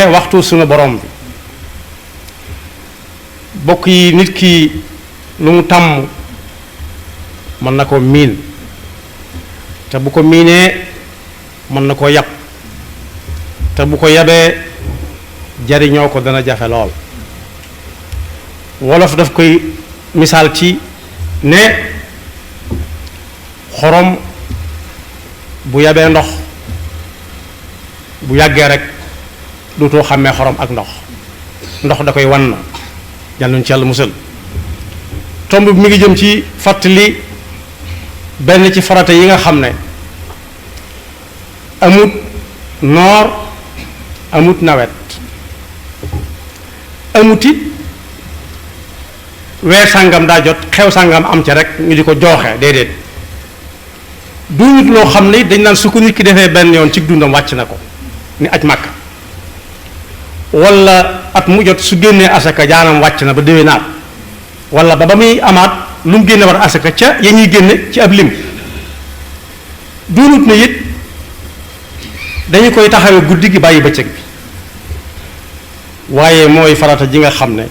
joxe waxtu sunu borom bi bokk yi nit ki lu mu tàmm mën na ko miin te bu ko miinee mën na ko yab te bu ko yabee jariñoo ko dana jafe lool wolof daf koy misaal ci ne xorom bu yabee ndox bu yàggee rek dootoo xàmmee xorom ak ndox da koy wan na yàlla nañu ci yàlla musal tomb bi mi ngi jëm ci fàttali benn ci farata yi nga xam ne amut noor amut nawet amuti weer sàngam daa jot xew sàngam am ca rek ñu di ko jooxe déedéet du nit loo xam ne dañ naan su ko nit ki defee benn yoon ci dundam wàcc na ko ni aj màkka wala at mu jot su génnee asaka jaanam wàcc na ba déwénaat wala ba muy amaat lu mu génne war asaka ca ya ñuy génne ci ab lim doonut na it dañu koy taxawee guddi gi bàyyi bëccëg bi waaye mooy farata ji nga xam ne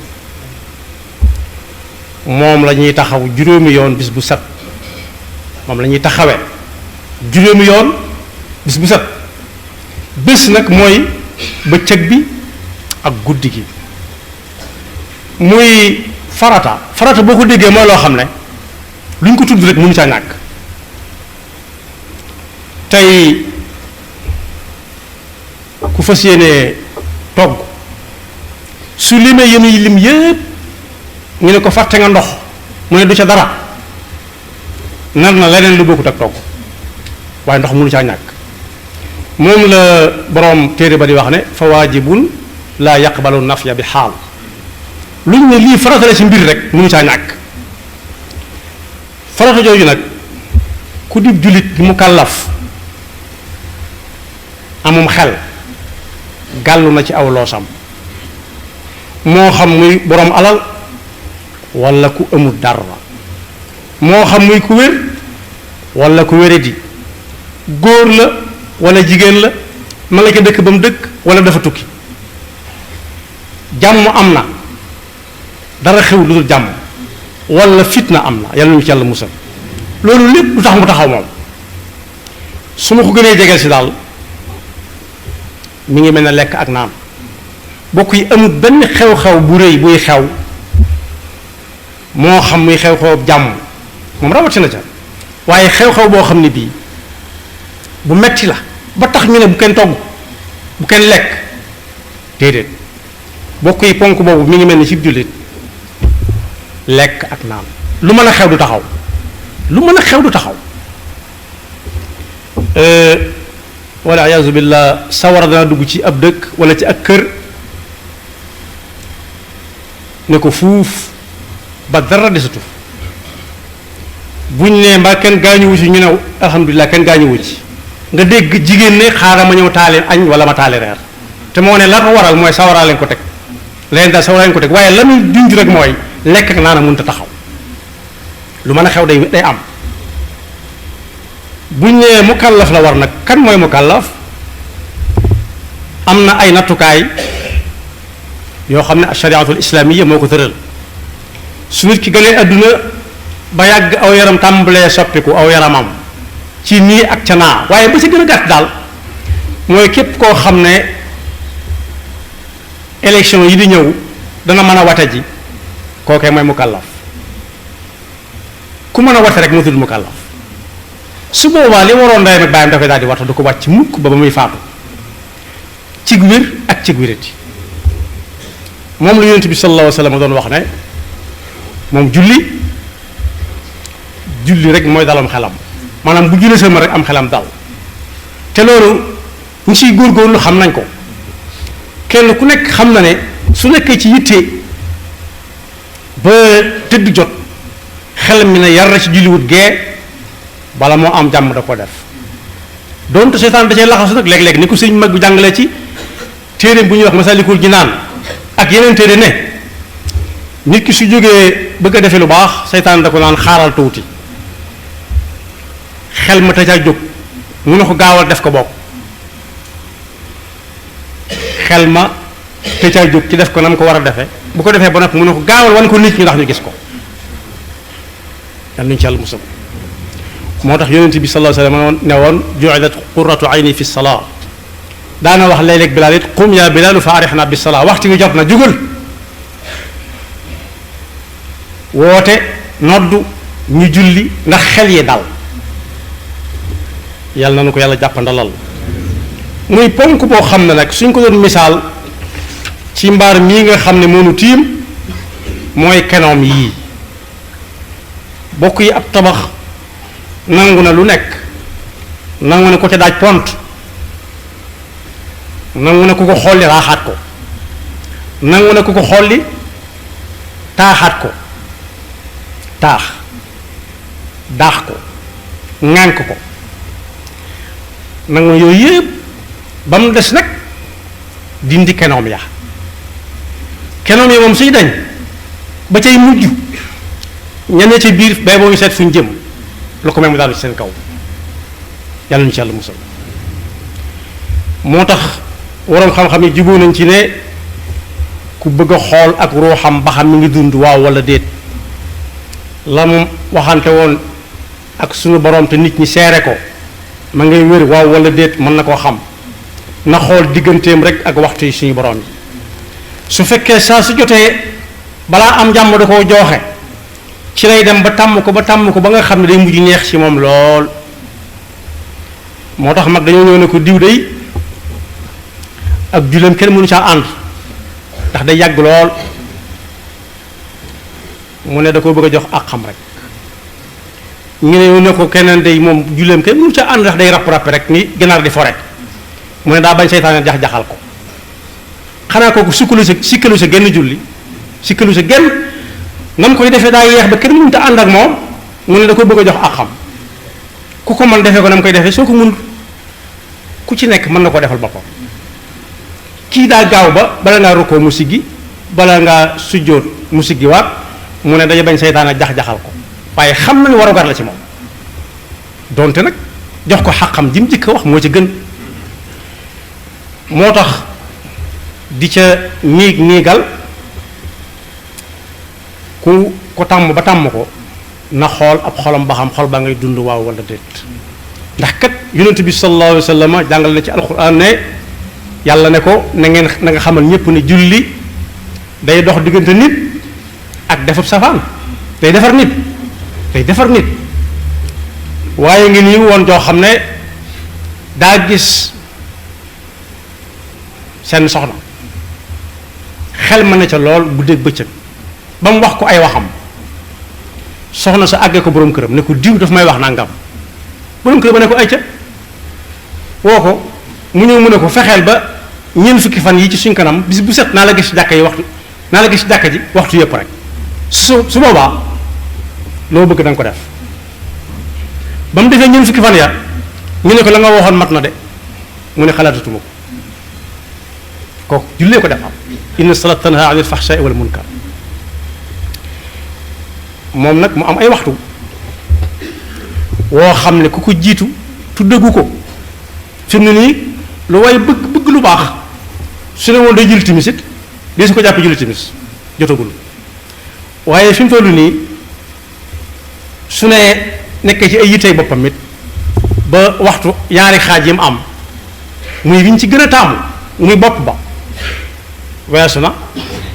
moom la ñuy taxaw juróomi yoon bis bu set moom la ñuy taxawee juróomi yoon bis bu set bés nag mooy bëccëg bi ak guddi gi muy farata boo ko déggee mooy loo xam ne lu ñu ko tudd rek mënu ca ñàkk tey ku fas yéene togg su limee yéen yi lim yépp ñu ne ko fàtte nga ndox mu ne du ca dara nar na leneen lu bokkut ak togg waaye ndox mënu caa ñàkk moom la boroom téere ba di wax ne fa waajibun laa yaqbalu nafya bi xaal lu ñu ne lii farata la ci mbir rek mënu caa ñàkk farata jooju nag ku dib jullit mu kàllaf amum xel gàllu na ci aw loosam moo xam muy boroom alal walla ku amul dara moo xam muy ku wér walla ku wéradi góor la walla jigéen la ma nga ca dëkk ba mu dëkk walla dafa tukki jàmm am na dara xew lu dul jàmm walla fitna am na yàlla nañu ci yàlla musal loolu lépp lu tax mu taxaw moom su ma ko gënee jegeel si daal mi ngi mel ne lekk ak naan bokk yi amul benn xew-xew bu rëy buy xew moo xam muy xew-xew jàmm moom rawatina ca waaye xew-xew boo xam ne bii bu metti la ba tax ñu ne bu kenn togg bu kenn lekk déedéet bokk yi ponk boobu mi ngi mel ni ci jullit lekk ak naan lu mën a xew du taxaw lu mën a xew du taxaw wala ayaazu billah sawara dana dugg ci ab dëkk wala ci ak kër ne ko fuuf ba dara desatu buñ ne mbaa kenn gaañuwu ci ñu ne alhamdulilah kenn gaañuwu ci nga dégg jigéen ne xaaral ma ñëw taali añ wala ma taali reer te moo ne la ko waral mooy sawaraa leen ko teg leen daal sawaraa leen ko teg waaye la muy junj rek mooy lekk ak naan mënut a taxaw lu mën a xew day am buñ nee mukallaf la war nag kan mooy mukallaf am na ay nattukaay yoo xam ne ashariatul islaamiya moo ko tëral su nit ki gënee adduna ba yàgg aw yaram tàmbalee soppiku aw yaramam ci nii ak ca naa waaye ba ci gën a gàtt daal mooy képp koo xam ne élection yi di ñëw dana mën a wate ji kookee mooy mukallaf ku mën a wate rek moo tudd mukallaf su boobaa li waroon ndeyam ak baayam dafay daal di wata du ko wàcc mukk ba muy faatu cig wér ak cig wérati moom la yonent bi sallallahu alayhi wa sallam doon wax ne moom julli rek mooy dalam xelam maanaam bu julli sama rek am xelam dal te loolu ñu ciy góorgóorlu xam nañ ko kenn ku nekk xam na ne su nekkee ci yitte ba tëdd jot xel mi ne yar ci julliwut gee bala moo am jàmm da ko def doonte seytaan da cee laxasu nag léeg-léeg ni ko sëñ mag bi jàngalee ci téere bu ñuy wax Masalikul Jinaan ak yeneen téere ne nit ki su jógee bëgg a defee lu baax seytaan da ko naan xaaral tuuti xel ma te ca jóg mu ne ko gaawal def ko bokk xel ma te caa jóg ci def ko nam ko war a defee bu ko defee ba nag mu ne ko gaawal wan ko nit ñi ndax ñu gis ko yal nañu ci yàlla musal moo tax yonent bi sallallahu alayhi wa sallam ne woon ju'ilat qurratu ayni fi salaa daana wax léeg-léeg Bilaal it qum yaa Bilaalu fa arihna bi salaa waxtu wi jot na jugal woote noddu ñu julli ndax xel yi dal yàlla na nu ko yàlla jàppandalal muy ponk boo xam ne nag suñ ko doon misaal ci mbaar mii nga xam ne moonu tiim mooy kenoom yii bokk yi ab tabax nangu na lu nekk nangu na ko ca daaj pont nangu na ku ko xolli raaxaat ko nangu na ku ko xolli taaxaat ko taax daax ko ŋànk ko nangu na yooyu yëpp ba mu des nag dindi kenoom ya kenoom ya moom suy dañ ba cay mujj ñenn ca biir bay boo ñu seet fuñ jëm lu ko may mu daal ci seen kaw yàlla ñu ci yàlla musal moo tax waroom xam-xam yi juboo nañ ci ne ku bëgg a xool ak ruuxam ba xam mi ngi dund waaw wala déet la mu waxante woon ak suñu borom te nit ñi seere ko ma ngay wér waaw wala déet mën na koo xam na xool digganteem rek ak waxtu yi suñu borom yi su fekkee saa su jotee balaa am jàmm da koo jooxe ci lay dem ba tàmm ko ba nga xam ne day mujj neex ci moom lool moo tax mag dañoo ñëw ne ko diw day ak julleem kenn mënu caa ànd ndax day yàgg lool mu ne da koo bëgg a jox ak xam rek ñu ne ko keneen day moom julleem kenn mënu caa ànd ndax day rapp rek ni ginaar di fore mu ne daa bañ seytaane jax-jaxal ko xanaa kooku sikkalu sa genn julli sikkalu sa genn nam koy defee daa yeex ba kenn mënut a ànd ak moom mu ne da ko bëgg a jox ak xam ku ko mën defee ko nam koy defee soo ko mun ku ci nekk mën na koo defal boppam kii daa gaaw ba bala ngaa rukkoo mu siggi bala ngaa sujjóot mu siggi waat mu ne dañu bañ seytaane jax-jaxal ko waaye xam nañu warugar la ci moom donte nag jox ko xaqam ji mu jëkk a wax moo ci gën moo tax di ca niigal ku ko tàmm ba tàmm ko na xool ab xolam ba xam xol baa ngay dund waaw wala déet ndax kat yonent bi sallallahu alayhi wa sallam jàngal na ci alquran ne yàlla ne ko na nga xamal ñépp ne julli day dox diggante nit ak defub safaan day defar nit waaye ngi nii woon joo xam ne daa gis seen soxna xel ma ne ca lool guddeeg bëccëg ba mu wax ko ay waxam soxna sa àggee ko boroom këram ne ko diw daf may wax nangam boroom këram ba ne ko ay ca woo ko mu ñëw mu ne ko fexeel ba ñeent fukki fan yi ci suñ kanam bis bu set naa la gis ci jàkka ji waxtu yëpp rek su boobaa loo bëgg da nga ko def ba mu defee ñeent fukki fan ya ñu ne ko la nga waxoon mat na de mu ne xalaatatuma ko kooku jullee ko def am inna salaat tanha anil fahshaai wal munkar moom nag mu am ay waxtu woo xam ne ku ko jiitu tuddagu ko fi mu ne nii lu waaye bëgg lu baax su ne woon day julli timis it dee su ko jàppee julli timis jotagul waaye fi mu toll nii su ne nekkee ci ay yitey boppam it ba waxtu ñaari xaaj yi mu am muy wiñ ci gën a taamu muy bopp ba weesu na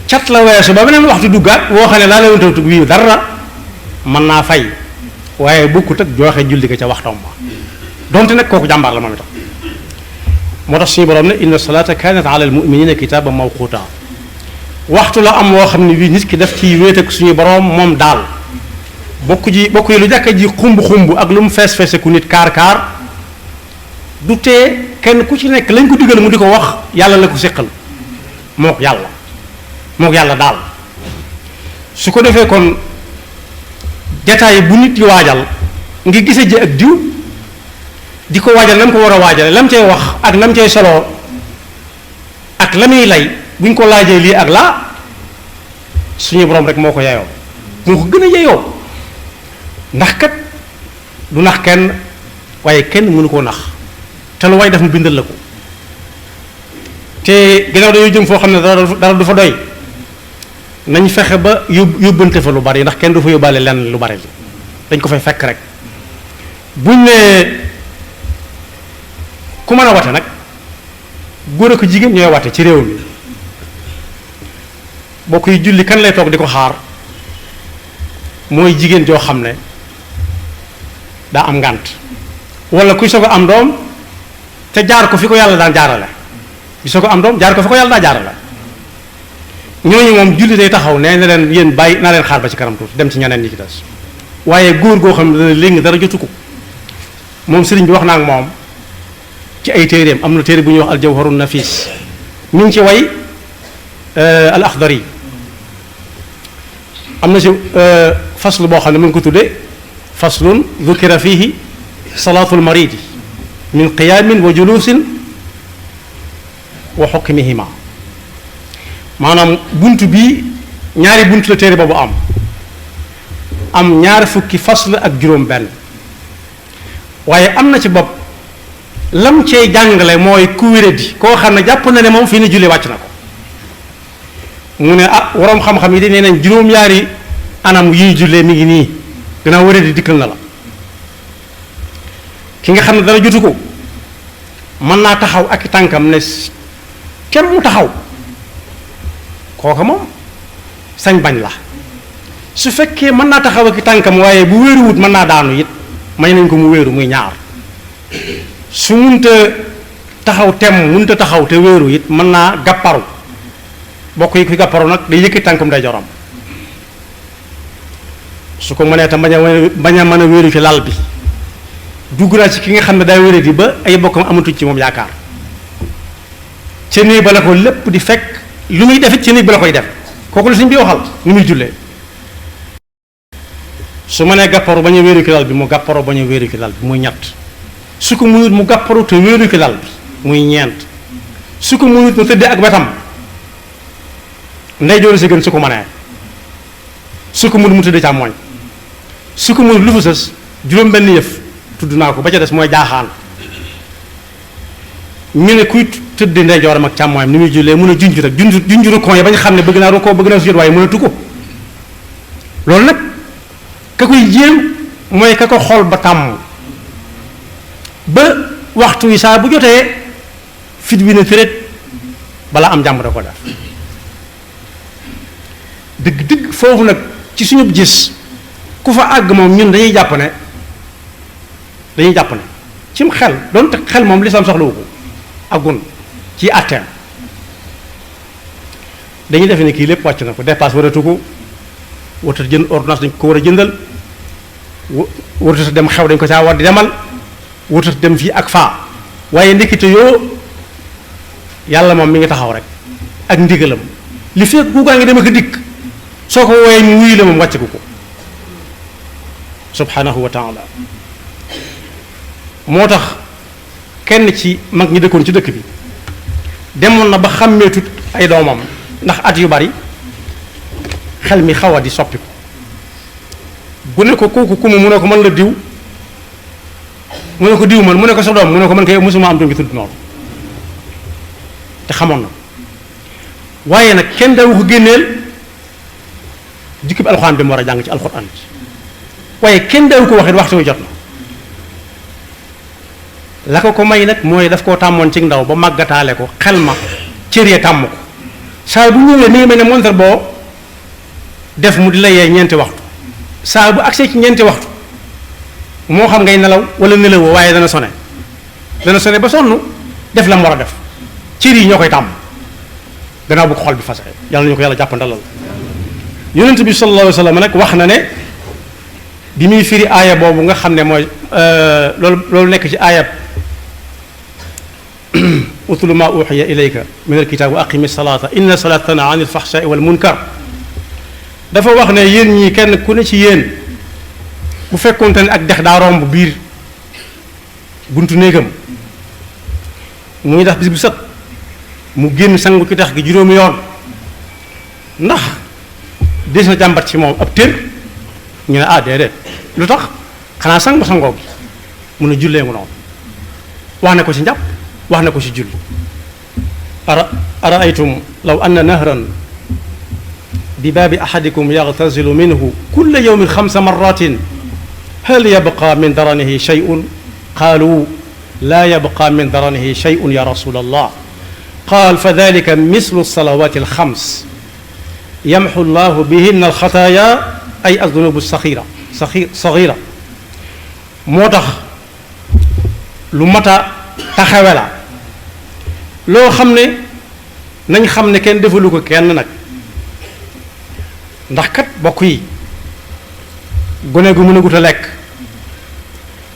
cat la weesu ba beneen waxtu duggaat woo xam ne laa leen tawtu wii dara mën naa fay waaye bokkut ak joxe julli ko ca waxtoom ba donte nag kooku jàmbaar la moom itam moo tax suñu borom ne inna salaata kanat ala al muminina kitaaban mawquta waxtu la am woo xam ne bii nit ki def ci wéet ak suñu borom moom daal bokk yi lu jàkka ji xumb ak lu mu fees ku nit kaar du tee kenn ku ci nekk lañ ko digal mu di ko wax yàlla la ko séqal mook yàlla daal su ko defee kon jataay bu nit di waajal ngi gise ji ak diw di ko waajal na mu ko war a waajale lam cay wax ak lam cay soloo ak la muy lay buñ ko laajee lii ak laa suñu borom rek moo ko yeyoo moo ko gën a yeyoo ndax kat du nax kenn waaye kenn mënu koo nax te lu way def mu bindal la ko te ginnaaw dañoo jëm foo xam ne dara du fa doy nañ fexe ba yóbbante fa lu bari ndax kenn du fa yóbbaale lenn lu bari dañ ko fay fekk rek buñ ne ku mën a wate nag góor ak jigéen ñooy wate ci réew mi bokk yi julli kan lay toog di ko xaar mooy jigéen joo xam ne daa am ngànt wala kuy soog a am doom te jaar ko fi ko yàlla daan jaarale di soog a am doom jaar ko fi ko yàlla daa jaarale ñooñu moom julli day taxaw nee na leen yéen bàyyi naa leen xaar ba ci kanam tuuti dem ci ñeneen ñi ci des waaye góor goo xam ne dana léegi dara jotu ko moom sëriñ bi wax naa ak moom ci ay téeréem am na téere bu ñuy wax aljawharun nafis mi ngi ci way al axdari am na ci faslu boo xam ne mu ngi ko tudde faslun dhukira fihi salaatul maridi min qiyaamin wa julusin wa xukmihima maanaam bunt bi ñaari bunt la téere boobu am ñaar fukki fasl ak juróom benn waaye am na ci bopp lam cey jàngale mooy ku wéradi koo xam ne jàpp na ne moom fii ne julli wàcc na ko mu ne ah waroom xam-xam yi di nee nañ juróom-ñaari anam yi ñu jullee mi ngi nii dina wéradi dikkal na la ki nga xam ne dara jotu ko mën naa taxaw ak tànkam ne kenn mu taxaw kooka moom sañ bañ la su fekkee mën naa taxaw ak tànkam waaye bu wéeruwut mën naa daanu it may nañ ko mu wéeru muy ñaar su munta taxaw temm munta taxaw te wéeru it mën naa gàpparu bokk yi kuy gàpparu nag day yëkkati tànkam day joram su ko mënee tam bañ a mën a wéeru ci lal bi dugg naa ci ki nga xam ne daa wéradi ba ay bokkam amatuñ ci moom yaakaar ca néeg ba la ko lépp di fekk lu muy defit ci néeg ba la koy def kooku la suñ bi waxal ni muy jullee su mënee gàpparu bañ a wéeru ci lal bi mu gàpparu bañ a wéeru ci lal bi muy ñett su ko munut mu gàpparu te wéeru ci lal bi muy ñeent su ko munut mu tëddee ak wetam ndeyjoor si gën su ko mënee su ko munut mu tëddee càmmooñ su ko munut lu fa sës juróom benn yëf tudd naa ko ba ca des mooy jaaxaan ñu ne kuy tëdd ndeyjooram ak càmmooñam ni muy jullee mun a junj rek junj rukkoon yi ba ñu xam ne bëgg naa rukkoo bëgg naa sujjóot waaye mënatu ko loolu nag ka koy jéem mooy ka ko xool ba tàmm ba waxtu wi saa bu jotee fit wi na féret bala am jàmm da ko def dëgg-dëgg foofu nag ci suñu gis ku fa àgg moom ñun dañuy jàpp ne cim xel doonte xel moom lislaam soxlawu ko àggun ci àtteem dañuy defe ne kii lépp wàcc na ko dépasse waratu ko warata jënd ordonnance dañ ko war a jëndal warata dem xew dañ ko caa war di demal warata dem fii ak faa waaye ndekete yoo yàlla moom mi ngi taxaw rek ak ndigalam li fekk guugaa ngi dem ak dikk soo ko wooyee mu wuyu la moom wàcce ko subhanahu wa taala moo tax kenn ci mag ñi dëkkoon ci dëkk bi demoon na ba xàmmeetut ay doomam ndax at yu bari xel mi xaw a di soppi ko bu ne ko kooku ku mu ne ko mën la diw mu ne ko diw man mu ne ko sa doom mu ne ko man kay mosuma am doom bi tudd noonu te xamoon na waaye nag kenn dawu ko génneel jukki bi alxuraan bi mu war a jàng ci alxuraan waaye kenn dawu ko waxit waxtu wi jot na la ko may nag mooy daf koo tàmmoon ci ndaw ba màggataale ko xel ma cër ya tàmm ko saa bu ñëwee mi ngi mel ne montar boo def mu di la yee ñeenti waxtu saa bu agsee ci ñeenti waxtu moo xam ngay nelaw wala nelawoo waaye dana sone ba sonn def la mu war a def cër yi ñoo koy tàmm gannaaw bu ko xol bi fase yàlla ñu ko yàlla jàppandalal yonent bi sallallahu alayhi wa sallam nag wax na ne bi muy firi aaya boobu nga xam ne mooy loolu nekk ci aayab utlu ma uxiya ilayka min alkitab wa aqimi salata inna salata tana an alfaxsai wal munkar dafa wax ne yéen ñi kenn ku ne ci yéen bu fekkoonte ne ak dex daa romb biir buntu néegam muy def bis bu set mu génn sangu ci dex gi juróomi yoon ndax des na jàmbat ci moom ab tër ñu ne ah déedéet lu tax xanaa sang ba sangoo gi mun a jullee ngu noonu wax ne ko ci njàpp wax ne ko ci julli أرأيتم لو أن نهرا بباب أحدكم يغتسل منه كل يوم 5 مرات هل يبقى من درنه شيء؟ قالوا لا يبقى من درنه شيء يا رسول الله. قال فذلك مثل الصلوات الخمس يمحو الله بهن الخطايا أي الذنوب صغيرة moo tax lu mat a taxawe la loo xam ne nañ xam ne kenn defalu ko kenn nag ndax kat bokk yi gone gu mën a gut a lekk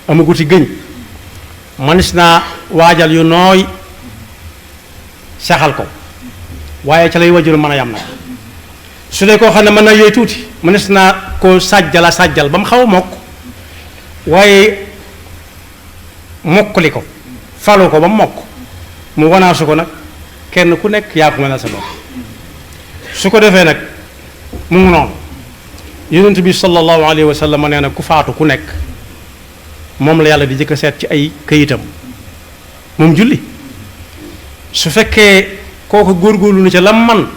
amaguti gëñ manis naa waajal yu nooy saxal ko waaye ca lay wajur mën a yam nag su dee koo xam ne mën na yooyu tuuti manis naa koo sàjjal ba mu xaw a mokk waaye mokkali ko falu ko ba mu mokk mu wanaasu ko nag kenn ku nekk yaa ko mënal sa bopp su ko defee nag mu ngi noonu yonent bi sallallahu alayhi wa sallam nee na ku faatu ku nekk moom la yàlla di jëkk a seet ci ay këyitam moom julli su fekkee kooku góorgóorlu na ca lam man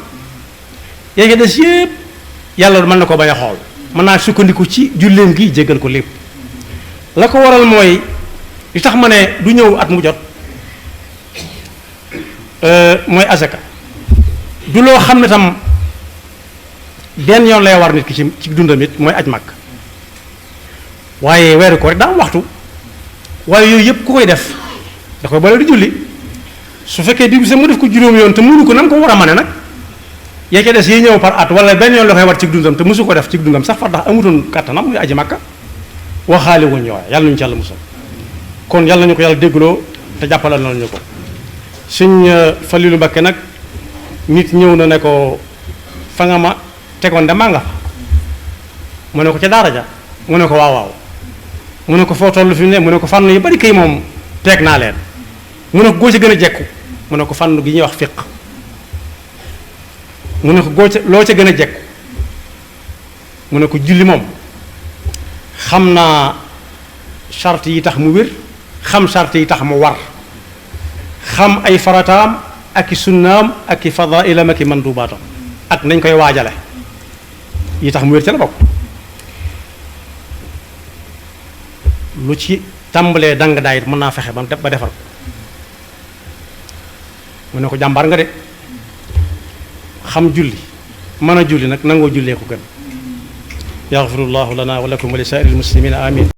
yaa ngi des yépp yàlla mën na ko bañ a xool mën naa sukkandiku ci julleem gi jéggal ko lépp la ko waral mooy li tax ma ne du ñëw at mu jot mooy azaka du loo xam ne tam benn yoon lay war nit ki ci dundam it mooy aj màkk waaye weeru ko rek daa am waxtu waaye yooyu yëpp ku koy def da koy boole di julli su fekkee bi sa mu def ko juróom yoon te mënu ko na ko war a mane nag yaa ca des yi ñëw par at wala benn yoon la koy war ci dundam te mosu ko def ci dundam sax far ndax amutoon kàttanam muy aji màkka waxaale wuñ yooya yàlla nañu ci yàlla musal kon yàlla nañu ko yàlla déggloo te jàppalal nañu ko suñ Falilu Mbakke nag nit ñëw na ne ko fa nga ma tegoon de maa nga fa mu ne ko ca daara ja mu ne ko waaw waaw mu ne ko foo toll fi mu ne mu ne ko fànn yu bari kay moom teeg naa leen mu ne ko goo ca gën a jekku mu ne ko fànn gi ñuy wax fiq mu ne ko loo ca gën a jekku mu ne ko julli moom xam naa charte yi tax mu wér xam charte yi tax mu war xam ay farataam ak i sunnaam ak i fadailam ak i mandubaatam ak nañ koy waajale yi tax mu wér ca la bokk lu ci tàmbalee dang daayit mën naa fexe ba defar ko mu ne ko jàmbaar nga de xam julli mën a julli nag nangoo jullee ko gën yaxfirullahu lana wa lakum wa li saa'iril muslimina amin